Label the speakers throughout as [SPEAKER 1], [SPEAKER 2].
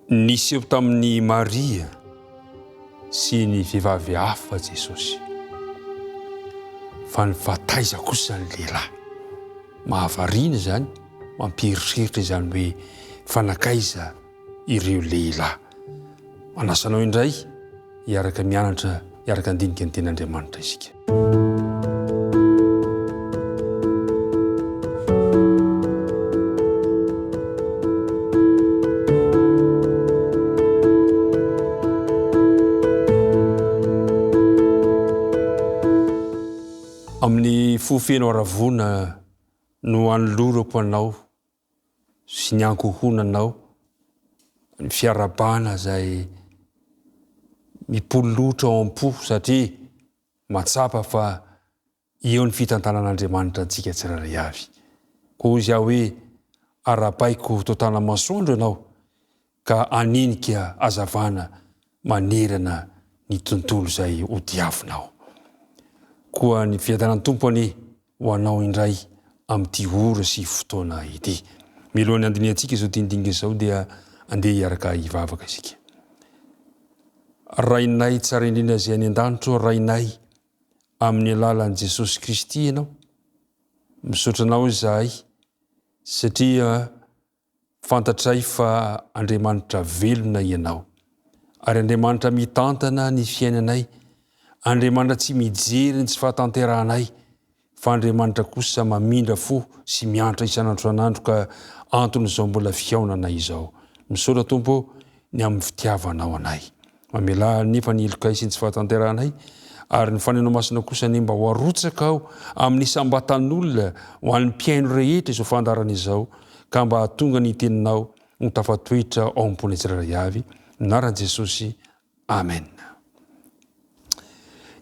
[SPEAKER 1] Niseho tamin'i Maria sy ny vehivavy hafa Jesosy. Fa nifataiza kosa ny lehilahy. Mahavariana izany, mampieritreritra izany hoe fa nankaiza ireo lehilahy. Manasa anao indray hiaraka mianatra, hiaraka handinika ny Tenin'Andriamanitra isika. Amin'ny fo feno haravoana no anolorako anao sy ny ankohonanao ny fiarahabana izay mipololotra ao am-po satria mahatsapa fa eo ny fitantanan'Andriamanitra antsika tsirairay avy. Koa hoy aho hoe, Arahabaiko totana-masoandro ianao ka hanenika hazavana manerana ny tontolo izay hodiavinao. Koa ny fiadanan'ny Tompo anie ho anao indray amin'ity ora sy fotoana ity. Mialohan'ny handinihantsika izao dinidinika izao dia andeha hiaraka hivavaka isika. Rainay tsara indrindra izay any an-danitra ô Rainay, amin'ny alalan'i Jesosy Kristy Ianao. Misaotra Anao izahay satria Fantatray fa Andriamanitra velona Ianao, ary Andriamanitra mitantana ny fiainanay, Andriamanitra tsy mijery ny tsy fahatanterahanay, fa Andriamanitra kosa mamindra fo sy miantra isan'andro isan'andro ka anton'izao mbola fihaonana izao. Misaotra Tompo ô ny amin'ny fitiavanao anay. Mamelà anefa ny helokay sy ny tsy fahatanterahanay, ary ny Fanahinao Masina kosa anie mba ho arotsaka ao amin'ny isam-batan'olona ho an'ny mpihaino rehetra izao fandaharana izao, ka mba hahatonga ny Teninao ho tafatoetra ao am-ponay tsirairay avy. Anaran'i Jesosy, Amen.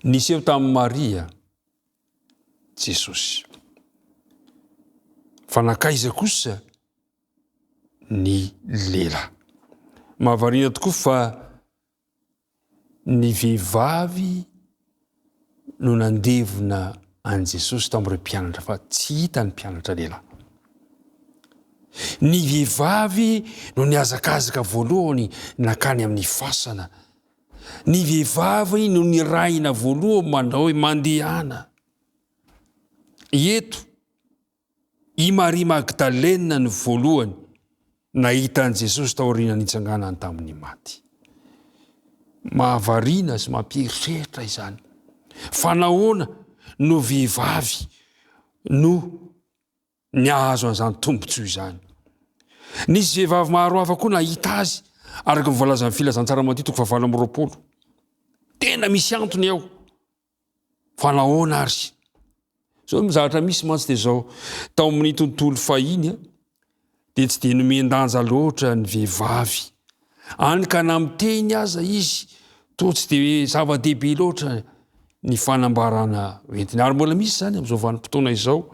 [SPEAKER 1] Niseho tamin'i Maria Jesosy. Fa nankaiza kosa ny lehilahy. Mahavariana tokoa fa ny vehivavy no nandevona an'i Jesosy tamin'ireo mpianatra fa tsy hita ny mpianatra lehilahy. Ny vehivavy no nihazakazaka voalohany nankany amin'ny fasana. Ny vehivavy no nirahina voalohany manao hoe mandehana. Eto I Maria Magdalena no voalohany nahita an'i Jesosy taorian'ny nitsanganany tamin'ny maty. Mahavariana sy mampieritreritra izany. Fa nahoana no vehivavy no niahazo an'izany tombontsoa izany? Nisy vehivavy maro hafa koa nahita azy, araka ny voalazan'ny Filazantsara Matio toko fahavalo amby 20. Tena misy antony ao. Fa nahoana ary? Zao ny zavatra misy mantsy dia zao, tao amin'ny tontolo fahiny dia tsy dia nomen-danja loatra ny vehivavy. Any ka na miteny aza izy toa tsy dia zava-dehibe loatra ny fanambarana entiny. Ary mbola misy izany amin'izao vanim-potoana izao.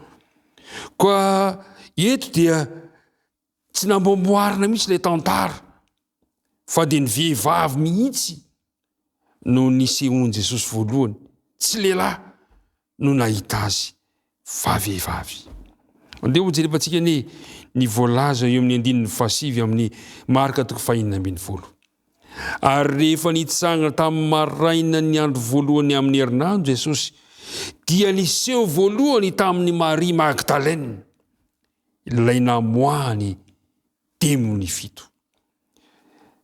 [SPEAKER 1] Koa eto dia tsy namboamboarina mihitsy ilay tantara fa dia ny vehivavy mihitsy no nisehoan'i Jesosy voalohany, tsy lehilahy no nahita azy fa vehivavy. Andeha hojerevantsika anie ny voalaza eo amin'ny andininy fahasivy amin'ny Marka toko fahenina ambin'ny folo. Ary rehefa nitsangana tamin'ny marainan'ny andro voalohany amin'ny herinandro Jesosy, dia niseho voalohany tamin'i Maria Magdalena, ilay namoahany demony fito.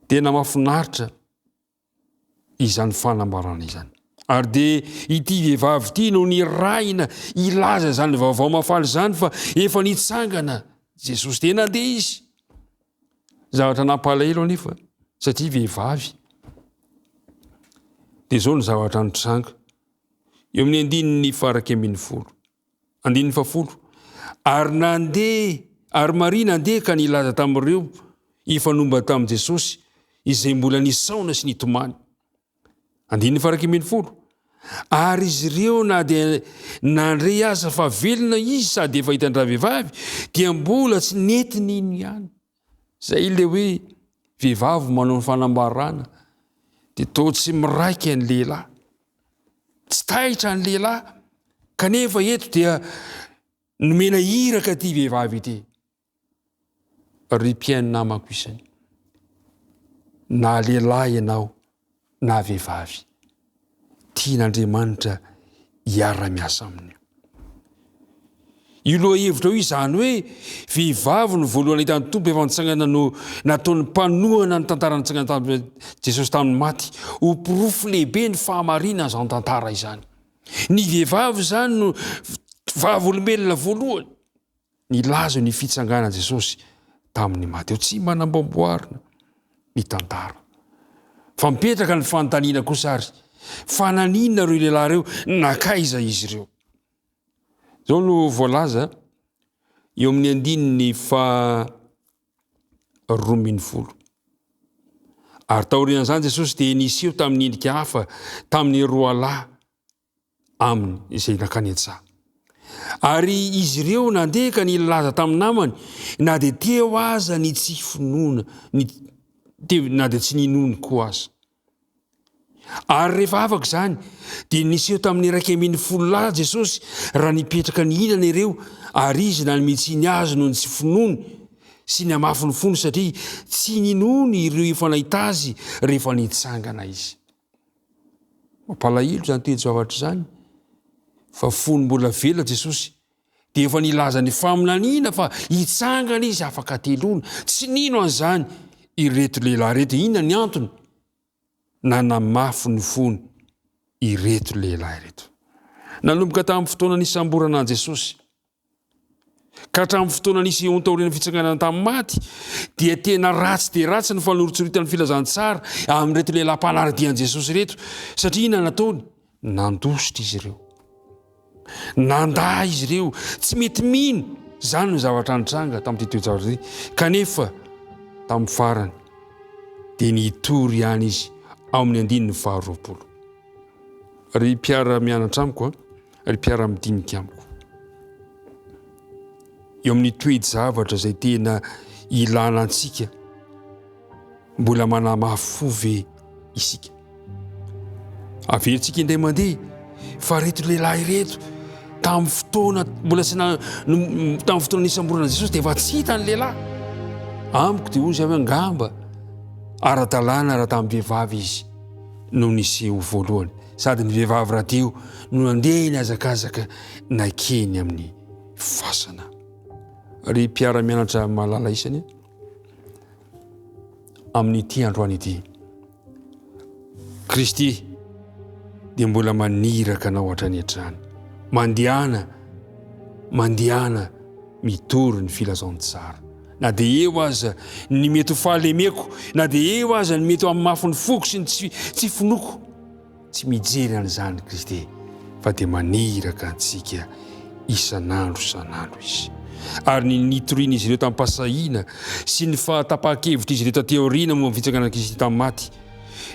[SPEAKER 1] Tena mahafinaritra izany fanambarana izany. Ary dia ity vehivavy ity no nirahina hilaza izany vaovao mahafaly izany fa efa nitsangana Jesosy. Dia nandeha izy. Zavatra nampalahelo anefa satria vehivavy. Dia izao ny zavatra nitranga. Eo amin'ny andininy faha 11. Andininy fahafolo, Ary nandeha, ary Maria nandeha ka nilaza tamin'ireo efa nomba tamin'i Jesosy, izay mbola nisaona sy nitomany. Andininy faha 11, Ary izy ireo na dia nandre aza fa velona izy sady efa hitan-dravehivavy, dia mbola tsy nety nino ihany. Izay ilay hoe vehivavy manao ny fanambarana dia toa tsy miraika ny lehilahy. Tsy taitra ny lehilahy kanefa eto dia nomena iraka ity vehivavy ity. Ry mpihaino namako isany. Na lehilahy ianao na vehivavy, tian'Andriamanitra hiara-miasa aminy. Io lohahevitra io izany hoe vehivavy no voalohany nahita ny Tompo efa nitsangana no nataon'ny mpanohana ny tantara nitsanganan'i Jesosy tamin'ny maty ho porofo lehibe ny fahamarinan'izany tantara izany. Ny vehivavy izany no vavolombelona voalohany nilaza ny fitsanganan'i Jesosy tamin'ny maty. Eo tsy manamboamboarina ny tantara. Fa mipetraka ny fanontaniana kosa ary, fa naninona ireo lehilahy ireo, nankaiza izy ireo? Izao no voalaza eo amin'ny andininy faha 12. Ary taorian'izany Jesosy dia niseho tamin'ny endrika hafa tamin'ny roalahy aminy izay nankany an-tsaha. Ary izy ireo nandeha ka nilaza tamin'ny namany na dia teo aza ny tsy finoana, ny, na dia tsy ninoany koa aza. Ary rehefa afaka izany, dia niseho tamin'ny 11 lahy Jesosy raha nipetraka nihinana ireo, ary izy nanome tsiny azy noho ny tsy finoany sy ny hamafin'ny fony satria tsy ninoany ireo efa nahita azy rehefa nitsangana izy. Mampalahelo izany toe-javatra izany fa fony mbola velona Jesosy dia efa nilaza ny faminaniana fa hitsangana izy afaka hateloana. Tsy nino an'izany ireto lehilahy ireto. Inona ny antony? Nanamafy ny fony ireto lehilahy ireto. Nanomboka tamin'ny fotoana nisamborana an'i Jesosy ka hatramin'ny fotoana nisehoany taorian'ny fitsanganana tamin'ny maty, dia tena ratsy dia ratsy ny fanoritsoritan'ny filazantsara amin'ireto lehilahy mpanara-dia an'i Jesosy ireto, satria inona nataony? Nandositra izy ireo. Nandà izy ireo, tsy mety mino. Izany no zavatra nitranga tamin'ity toe-javatra ity. Kanefa, tamin'ny farany, dia nitory ihany izy ao amin'ny andininy faharoapolo. Ry mpiara-mianatra amiko, ry mpiara-midinika amiko, eo amin'ny toe-javatra izay tena ilana antsika, Mbola manamafy fo ve isika? Averintsika indray mandeha fa ireto lehilahy ireto tamin'ny fotoana mbola tsy na tamin'ny fotoana nisamborana Jesosy dia efa tsy hita ny lehilahy. Amiko dia hoy izy hoe angamba ara-dalàna raha tamin'ny vehivavy izy no niseho voalohany sady ny vehivavy rahateo no nandeha nihazakazaka nakeny amin'ny fasana. Ry mpiara-mianatra malala isany, amin'ity androany ity. Kristy dia mbola maniraka anao hatrany hatrany. Mandehana, mandehana mitory ny filazantsara. Na dia eo aza ny mety ho fahalemeko, na dia eo aza ny mety ho amin'ny mafin'ny foko sy ny tsy finoako, Tsy mijery an'izany Kristy fa dia maniraka antsika isan'andro isan'andro Izy. Ary ny nitorian'izy ireo tamim-pahasahiana sy ny fahatapahan-kevitr'izy ireo taty aoriana momba ny fitsanganan'i Kristy tamin'ny maty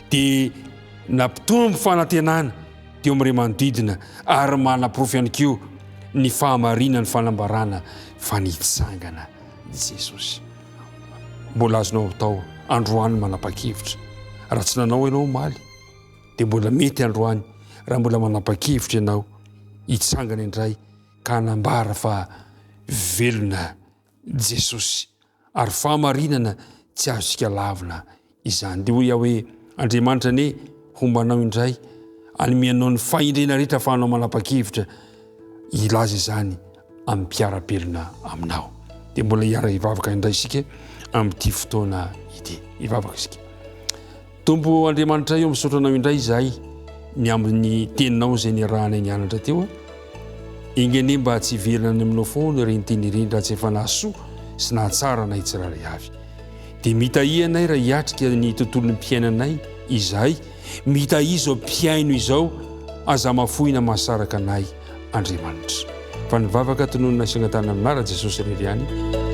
[SPEAKER 1] dia nampitombo fanantenana teo amin'ireo manodidina ary manaporofo ihany koa ny fahamarinan'ny fanambarana fa nitsangana Jesosy. Mbola azonao atao androany manapa-kevitra. Raha tsy nanao ianao omaly, dia mbola mety androany raha mbola manapa-kevitra ianao hitsangana indray ka hanambara fa velona Jesosy ary fahamarinana tsy azontsika lavina izany. Dia hoy aho hoe Andriamanitra anie homba anao indray hanome anao ny fahendrena rehetra ahafahanao manapa-kevitra hilaza izany amin'ny mpiara-belona aminao. Dia mbola hiara-hivavaka indray isika amin'ity fotoana ity. Hivavaka isika. Tompo Andriamanitray ô, misaotra Anao indray izahay ny amin'ny Teninao izay niarahanay nianatra teo. Enga anie mba tsy hiverina any aminao foana ireny teny ireny raha tsy efa nahasoa sy nahatsara anay tsirairay avy. Dia mitahia anay raha hiatrika ny tontolon'ny mpiainanay izahay, mitahia izao mpihaino izao, aza mafoina mahasaraka anay Andriamanitra. Fa ny vavaka tononina sy angatahana amin'ny anaran'i Jesosy irery ihany.